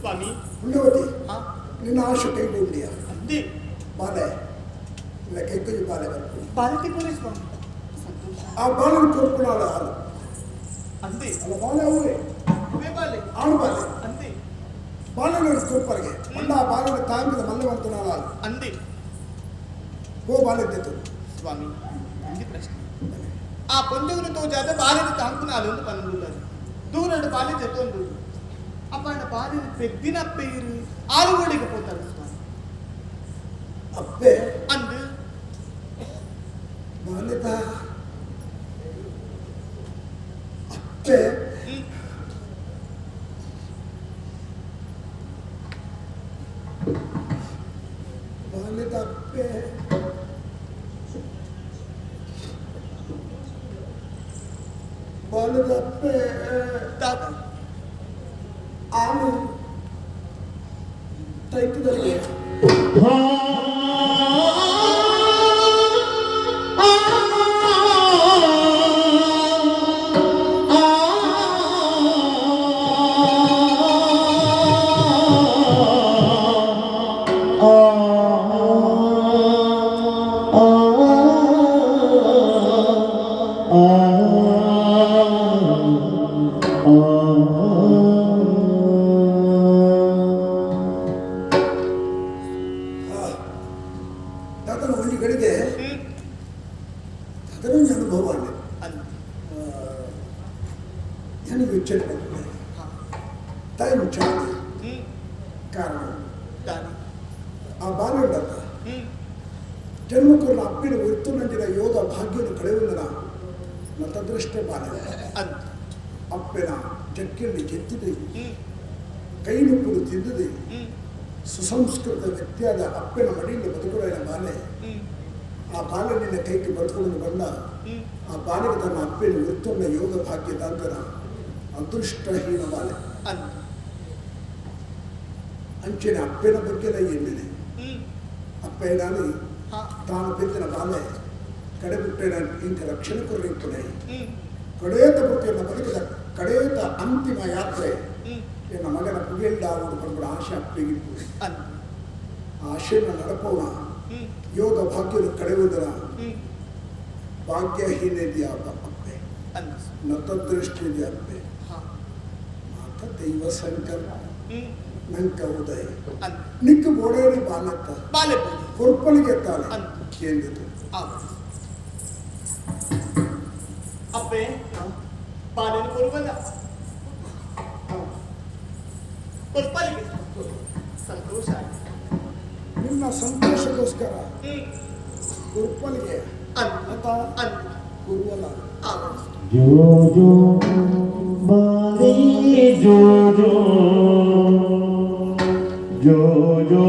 ಸ್ವಾಮಿ. ಪುಣ್ಯವತಿ. ಹಾ. ನಿನ್ನ ಆಶೆ ಕೈಗೊಂಡಿಯ. ಅಂದಿ. ಬಾಲೆ, ಇಲ್ಲ, ಕೈಕೊಂಜಿ ಬಾಲೆ ಬರ್ತೀನಿ. ಬಾಲತಿ ಕೋರಿ ಸ್ವಾಮಿ, ಸಂತೋಷ. ಆ ಬಾಲನ ಕೊರ್ಪುನಾಳ ಹಾಲು. ಅಂದಿ. ಅಲ್ಲ, ಬಾಲೆ ಅವರೇ. ಅವೇ ಬಾಲೆ. ಆಣು ಬಾಲೆ. ಅಂದಿ. ಬಾಲನ ಕೊರ್ಪರಿಗೆ ಮಂಡ ಆ ಬಾಲನ ತಾಂಗಿದ ಮಲ್ಲವಂತನಾಳ ಹಾಲು. ಅಂದಿ. ಹೋ, ಬಾಲೆ ಇದ್ದಿತ್ತು. ಸ್ವಾಮಿ, ಅಂದಿ ಪ್ರಶ್ನೆ. ಆ ಪೊಂಜವನ್ನು ತೋಜಾದ ಬಾಲಿನ ತಾಂಕುನಾಲು ಅಂತ ಪನ್ನುಳ್ளாరు. ದೂರಡು ಬಾಲಿ ಜೊತೊಂದು ಅಪ್ಪಾಂಡ ಬಾಲಿನ ಪೆದ್ದಿನ ಪೇರು ಆಲುಗೋಡಿಗೆ ಪೋತಾರೆ ಸ್ವಾಮಿ. ಅಪ್ಪೆ. ಅಂದು. ಬಾಲೆದ ಅಪ್ಪೆ. ಬಾಲ್ಯದ ಅಪ್ಪೆ, ಬಾಲ್ಯದ ಅಪ್ಪೆ. ತಾತ. ಆನು ತೈತದಲ್ಲಿ. ತಾತನ ಒಂದು ಗಳಿಗೆ. ಅದರೊಂದು ಅನುಭವ ಅಲ್ಲ. ಅಂದು. ನನಗೆ ವಿಚಾರ ಬಂದಿದೆ. ತಾಯಿ ವಿಚಾರ. ಕಾರಣ ದಾನಿ. ಆ ಬಾಲ್ಯಂಡತ್ತ ಜನ್ಮಕ್ಕಲ್ಲ ಅಪ್ಪಿನ ಹೊರ್ತು ನಂಜಿನ ಯೋಗ ಭಾಗ್ಯವನ್ನು ಕಳೆಯುವುದರ ಮತದೃಷ್ಟೇ ಬಾಲ್ಯ. ಅಂದು. ಅಪ್ಪಿನ ಜಕ್ಕಿಯಲ್ಲಿ ಜೆತ್ತಿದೆ, ಕೈ ನುಪ್ಪುದು ತಿಂದಿದೆ, ಸುಸಂಸ್ಕೃತ ವ್ಯಕ್ತಿಯಾದ ಅಪ್ಪಿನ ಮಡಿಯಲ್ಲಿ ಬದುಕುವ ಬಾಲೆ. ಆ ಬಾಲೆ ನಿನ್ನ ಕೈಗೆ ಬದುಕೊಂಡು ಬಂದ. ಆ ಬಾಲೆಗೆ ತನ್ನ ಅಪ್ಪಿನ ವೃತ್ತನ್ನ ಯೋಗ ಭಾಗ್ಯದಾಂತರ ಅದೃಷ್ಟಹೀನ ಬಾಲೆ. ಅಂದು. ಅಂಚಿನ ಅಪ್ಪಿನ ಬಗ್ಗೆನ ಎನ್ನಿದೆ. ಅಪ್ಪೇನಾಗಿ ತಾನು ಬಿದ್ದಿನ ಬಾಲೆ ಕಡೆಬಿಟ್ಟೇನ ಇಂಥ ರಕ್ಷಣೆ ಕೊರಲಿಪ್ಪದೆ. ಕಡೇತ ಬುಟ್ಟಿಯನ್ನು ಬದುಕಿದ ಕಡೇತ ಅಂತಿಮ ಯಾತ್ರೆ ಎನ್ನ ಮಗನ ಪುಗೆಲ್ಡಾವುದು ಬಂದ್ಬಿಡ ಆಶೆ ಅಪ್ಪಿಗಿತ್ತು. ಅಂದು. ಆ ಆಶೆಯನ್ನು ನಡಪೋಣ. ಯೋಗ ಭಾಗ್ಯದ ಕಳೆಯುವುದರ ಭಾಗ್ಯಹೀನತೆಯ ಅಪ್ಪೆ. ಅಂದು. ನತದೃಷ್ಟಿಯ ಅಪ್ಪೆ. ಮಾತ ದೈವ ಸಂಕಲ್ಪ. ನಂಕ ಉದಯ. ಅಂದು. ನಿಕ್ಕ ಬೋಡೇನೆ ಬಾಲತ್ತ. ಬಾಲೆ ಬೋಡಿ. ಕೊರ್ಪಲಿಗೆ ಎತ್ತಾಳೆ. ಅಂದು. ಕೇಂದಿತು. ಅಪ್ಪೆ, ಬಾಲೆನ ಕೊರುವಲ್ಲ ಕೊರ್ಪಲಿಗೆ ಸಂತೋಷ ಆಯ್ತು. ನಿನ್ನ ಸಂತೋಷಕ್ಕೋಸ್ಕರ ಕೊರ್ಪಲಿಗೆ. ಅಂದು. ಅತ. ಅಂದು. ಗುರುವಲ್ಲ. जो जो बाले जो जो जो जो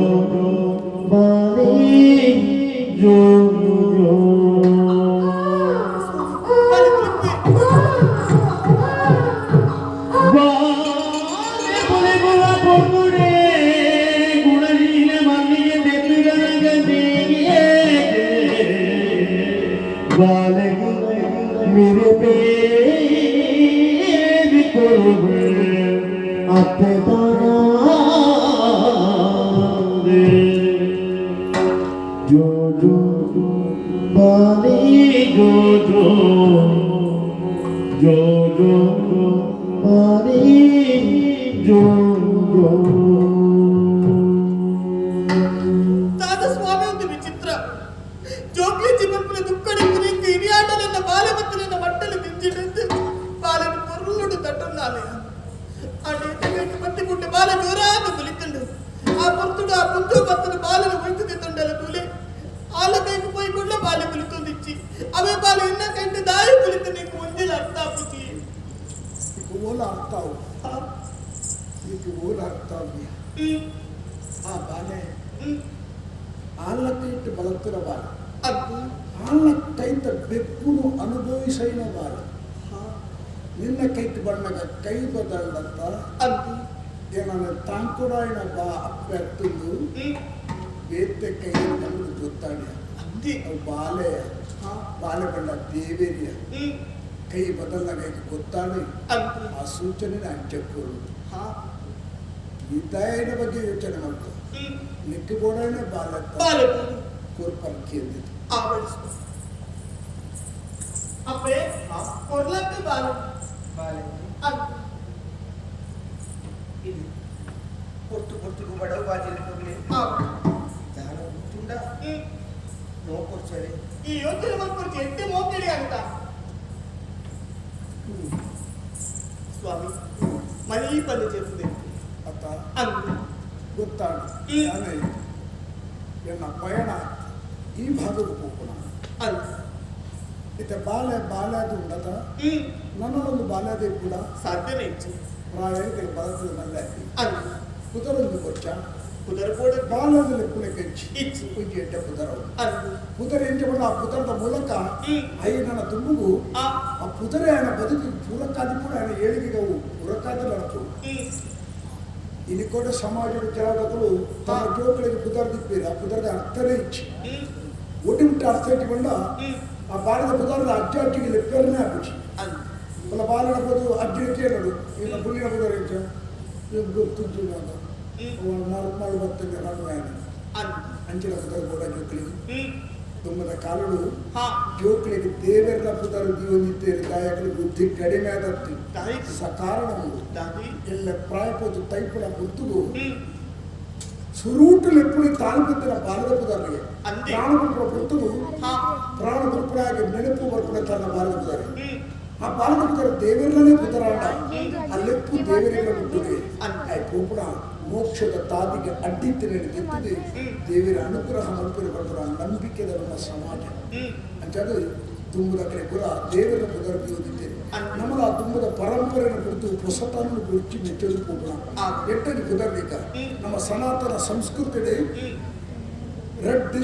बाले जो जो ಬಾಲೆ ಕುಲಿಪೆ. ಬಾಲೆ ಕುಲಿಪುವ ಪೊರ್ನುಡೆ ಗುಣಶೀಲ ಮಲ್ಲಿಗೆ ದೆಪ್ಪಿಗನಗ ಬಾಲೆ ਮੇਰੇ ਪੇਰ ਕੁਰਬ ਆਪੇ ਦੇ ਜੋ ਜੋ ਬਾਲੇ ਜੋ ਜੋ ਜੋ ਜੋ ਬਾਲੇ ਜੋ ਜੋ। ತಾತ ಸ್ವಾಮಿ, ಒಂದು ವಿಚಿತ್ರ. ಜೋಗ್ಲಿ ಚಿಮ್ಮಪ್ಪನ ದುಕ್ಕಡಿತ್ತು ನಿಂಗೆ ಇರಿಯಾಟಲೆನ್ನ ಬಾಲೆ ಬತ್ತಲೆನ್ನ ಮಟ್ಟಲು ದಿಂಜಿಡಿದ್ದು ಬಾಲೆನ ಪೊರ್ಲುಡು ತಟ್ಟೊಂದಾಲೆ ಆಂಡ ಎತ್ತಗೈಕ್ ಬತ್ತಿ ಕುಂಡೆ ಬಾಲೆ ಜೋರಾದ ಬುಲಿತಂಡು. ಆ ಪೊರ್ತುಡು ಆ ಪುಂಜೋ ಬತ್ತನ ಬಾಲೆನ ಒಯ್ತು ತಿತ್ತೊಂಡಲ ತೂಲೆ. ಆಲ ಕೈಗೆ ಪೋಯಿ ಕೂಡ್ಲೆ ಬಾಲೆ ಬುಲಿತೊಂದಿಚ್ಚಿ. ಅವೇ ಬಾಲೆ ಎನ್ನ ಕಂಡು ದಾಯಿ ಬುಲಿತ ನಿಂಗೆ ಒಂಜಿಲ ಅರ್ಥ ಆಪುಜಿ. ಈಗ ಓಲ ಅರ್ಥ ಅವು. ಈಗ ಓಲ ಅರ್ಥ ಆಗಿ. ಆ ಬಾಲೆ ಆళ్ళ ಇಟ್ಟು ಬಳತ್ತಿನ ಬಾಲೆ. ಅದು. ಆళ్ళ ಕೈತ ಬೆಕ್ಕುನು ಅನುಭವಿಸೈನ ಬಾಲೆ. ನಿನ್ನ ಕೈಟ್ ಬಣ್ಣಗ ಕೈ ಬದಲಂತ. ಅದು. ಏನನ್ನ ತಾಂಕುಡಾಯಿನ ಬಾ ಅಪ್ಪೆ ಅತ್ತಂದು ಬೇತೆ ಕೈ ನಮಗೆ ಗೊತ್ತಾಡ್ಯ. ಅಂದಿ. ಅವು ಬಾಲೆ. ಬಾಲೆ ಬಣ್ಣ ದೇವೇರಿಯ ಕೈ ಬದಲಾಗ ಗೊತ್ತಾಡಿ. ಅದು. ಆ ಸೂಚನೆ ಅಂಚಕ್ಕೂರು. ಈ ದಯನ ಬಗ್ಗೆ ಯೋಚನೆ ಮಾಡ್ತು. ನಿಕ್ಕ ಬೋಡಾಯನ ಬಾಲ. ಬಾಲೆ. ಕೂರ್ಪಲ್ಕಿ ಅಂದಿತ್ತು. ಆವಡಿಸು ಅಪ್ಪೆ, ಕೊರ್ಲಕ್ಕೆ ಬಾಲೆ. ಬಾಲೆ. ಅಂತ. ಇದು ಪೊರ್ತು ಪೊರ್ತುಗು ಬಡವು ಬಾಜಿಲ್ ಕೊರ್ಲೆ. ದಾನ ಗೊತ್ತುಂಡ? ನೋ ಕೊರ್ಚರೆ. ಈ ಯೋಚನೆ ಮಾಡ್ಕೊಡ್ತಿ ಎಟ್ಟೆ ಮೋಕೆಡಿ ಅಂತ ಸ್ವಾಮಿ ಮನಿ ಪಂದ చేస్తుంది. ಅತ್ತ. ಅಂದು. ಗೊತ್ತಾಗ ಜ್ಞಾನ ಇತ್ತು. ಎನ್ನ ಪಯಣ ಈ ಭಾಗಕ್ಕೆ ಹೋಗೋಣ. ಅಂದು. ಇತ್ತ ಬಾಲೆ ಬಾಲ್ಯದ ಉಂಡತ. ನನ್ನದೊಂದು ಬಾಲ್ಯದ ಕೂಡ. ಸಾಧ್ಯನೇ ಇಚ್ಚು. ಪ್ರಾಯ ಬಲದ ಮಲ್ಲ. ಅಂದು. ಕುದರೊಂದು ಕೊಚ್ಚ. ಕುದರ ಕೂಡ. ಬಾಲ್ಯದಲ್ಲಿ ಪುಣೆ ಕೆಂಚಿ. ಇಚ್ಚು. ಒಂಜಿ ಎಡ್ಡೆ ಪುದರ. ಅಂದು. ಪುದರ ಎಂಚ ಪಂಡ ಆ ಪುದರದ ಮೂಲಕ I ನನ್ನ ತುಂಬುಗು ಆ ಆ ಪುದರೆ ఆయన ಬದುಕು ಪೂರಕಾದಿ ಕೂಡ ఆయన ಏಳಿಗೆಗೆ ಅವು ಪೂರಕಾದಿ ನಡತು. ಇಲ್ಲಿ ಕೂಡ ಸಮಾಜದ ಕೆಲವರು ತಮ್ಮ ಜೋಕಳಿಗೆ ಪುದರ್ ದಿಪ್ಪೀರಿ, ಆ ಪುದರದ ಅರ್ಥನೇ ಇಚ್ಚಿ. ಒಟ್ಟಿಮಿಟ್ಟ ಅರ್ಥ ಇಟ್ಟುಕೊಂಡ ಆ ಬಾಲದ ಪುದರದ ಅಜ್ಜ ಅಜ್ಜಿಗೆ ಲೆಪ್ಪರನೇ ಹಾಕುಚಿ. ಅಂದು. ಅಲ್ಲ, ಬಾಲನ ಪದು ಅಜ್ಜಿನ ಕೇಳಡು, ಇನ್ನು ಬುಳ್ಳಿನ ಪುದರ್ ಎಂಚ ಗೊತ್ತುಂಟು. ಮರುಮಾಳು ಬರ್ತದೆ ನಾನು ಅಂದು. ಅಂಚಿನ ಪುದರ್ ಕೂಡ ಜೋಕಳಿಗೆ. ತುಂಬದ ಕಾಲಡು ಜೋಕಳಿಗೆ ದೇವರ ಪುದರ್ ದೀವನಿದ್ದೇನೆ ದಾಯಕರು ಬುದ್ಧಿ ಕಡಿಮೆ ಆದದ್ದು. ದಾಯಿ. ಸಕಾರಣ ಉಂಡು. ದಾದಿ. ಎಲ್ಲ ಪ್ರಾಯಪೋದು ತೈಪುನ ಗುರ್ತುಗು ಸುರೂಟು ಲೆಪ್ಪುಳಿ ತಾಳ್ಪತ್ತಿನ ಬಾಲದ ಪುದರ್ಗೆ ಅಂದೆ. ಪ್ರಾಣ ಬಲ್ಪುನ ಪುರ್ತುಗು ಪ್ರಾಣ ಬಲ್ಪುನಾಗಿ ನೆನಪು ಬರ್ಪುನ ತನ್ನ ಬಾಲದ ಪುದರ್. ಆ ಬಾಲದ ಪುದರ್ ದೇವರಲ್ಲೇ ಪುದರಾಂಡ ಆ ಲೆಪ್ಪು ದೇವರಿಗೆ ಮುಟ್ಟುದೆ. ಆ ಪೋಪುಣ ಮೋಕ್ಷದ ತಾದಿಗೆ ಅಡ್ಡಿತ್ತಿನ ದಿತ್ತದೆ ದೇವರ ಅನುಗ್ರಹ ಮಲ್ಪುರ ಬರ್ಪುನ ನಂಬಿಕೆದ ನಮ್ಮ ಸಮಾಜ. ಅಂಚಾದ ತುಂಬುದ ಕಡೆ ಪೂರ ದೇವರ ಪುದರ್ ದಿದ್ದೇನೆ. ನಮ್ಮಲ ಆ ತುಂಬದ ಪರಂಪರೆಯನ್ನು ಕುರಿತು ಹೊಸತನ್ನು ಗುರುಚಿ ಮೆಚ್ಚಲು ಪೋಪುಣ. ಎಟ್ಟಲ್ಲಿ ಪುದರ್ಲಿಕ್ಕ ನಮ್ಮ ಸನಾತನ ಸಂಸ್ಕೃತಿ ರಡ್ಡು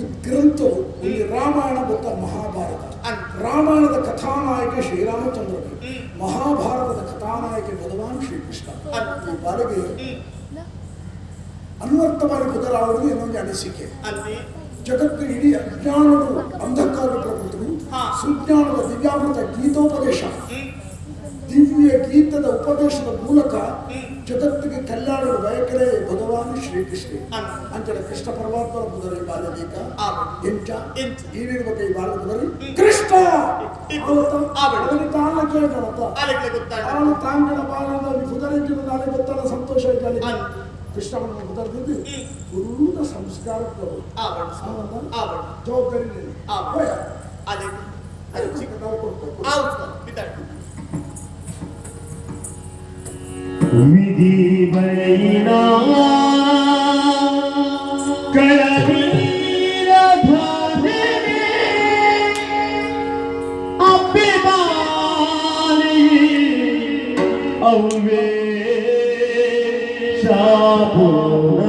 ಉದ್ಗ್ರಂಥವು, ಒಂದು ರಾಮಾಯಣ ಮತ್ತು ಮಹಾಭಾರತ. ರಾಮಾಯಣದ ಕಥಾನಾಯಕ ಶ್ರೀರಾಮಚಂದ್ರನು, ಮಹಾಭಾರತದ ಕಥಾನಾಯಕ ಭಗವಾನ್ ಶ್ರೀಕೃಷ್ಣ. ಈ ಬಾಲಿಗೆ ಅನ್ವರ್ಥವಾಗಿ ಬದಲಾವಣೆ ಇನ್ನೊಂದು ಅನಿಸಿಕೆ. ಅಂದೆ. ಜಗತ್ತು ಇಡೀ ಅಜ್ಞಾನದ ಅಂಧಕಾರ ಪ್ರಕೃತಿಗೂ ಸುಜ್ಞಾನದ ದಿವ್ಯಾಮೃತ ಗೀತೋಪದೇಶ, ದಿವ್ಯ ಗೀತದ ಉಪದೇಶದ ಮೂಲಕ ಜಗತ್ತಿಗೆ ಕಲ್ಯಾಣದ ಬಯಕಲೇ ಭಗವಾನ್ ಶ್ರೀಕೃಷ್ಣ. ಅಂಚನೆ ಕೃಷ್ಣ ಪರಮಾತ್ಮನ ಪುದರಿ ಬಾಲದೀಕ. ಎಂಚ? ಎಂಚ? ಈನಿರುವ ಕೈ ಬಾಲದ ಪುದರಿ ಕೃಷ್ಣ. ಅವನಿಗೆ ತಾಳ ಕೇಳತ್ತ. ಆಲೆಗ್ಲೆ ಗೊತ್ತಾಗ. ತಾನು ತಾಂಗಣ ಬಾಲದ ಪುದರಿಂಚಿನ ನಾಳೆ ಗೊತ್ತಲ್ಲ, ಸಂತೋಷ ಆಯ್ತು. ಕೃಷ್ಣವನ್ನು ಪುದರ್ದಿದ್ದು ಪೂರ್ಣ ಸಂಸ್ಕಾರ ಪ್ರಭು. ಆವಡ್ ಆವಡ್. ಜವಾಬ್ದಾರಿ ನೀನು. ಆವಡ್. ಹೋಯ. ಅಲೆಗ್. ಅದು ಚಿಕ್ಕ ನಾವು ಕೊಡ್ಬೇಕು. ಆವು ಸ್ವಾಮಿ ಬಿದ್ದಾಡು. ವಿಧಿ ಬರೆಯಿನ ಕಳವೀರ ಧಾರೆ ಅಪ್ಪೆ ಬಾಲಿ ಅವ್ವೇ ಶಾಪೋನ.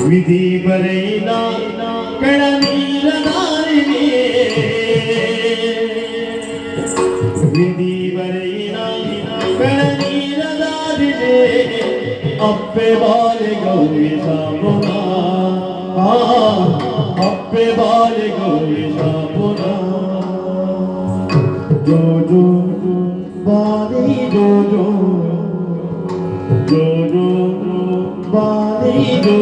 ವಿಧಿ ಬರೆಯಿನ ಕಳನೀರ ದಾರಿನೇ, ವಿಧಿ ಬರೆಯಿನ ಕಳನೀರ ದಾರಿನೇ ಅಪ್ಪೆ ಬಾಲೆ ಗೌರಿ ಶಾಪುನ, ಅಪ್ಪೆ ಬಾಲೆ ಗೌರಿ ಶಾಪುನ. ಜೋ ಜೋ ಬಾಲಿ ಜೋ ಜೋ, ಜೋ ಜೋ ಬಾಲಿ ಜೋ.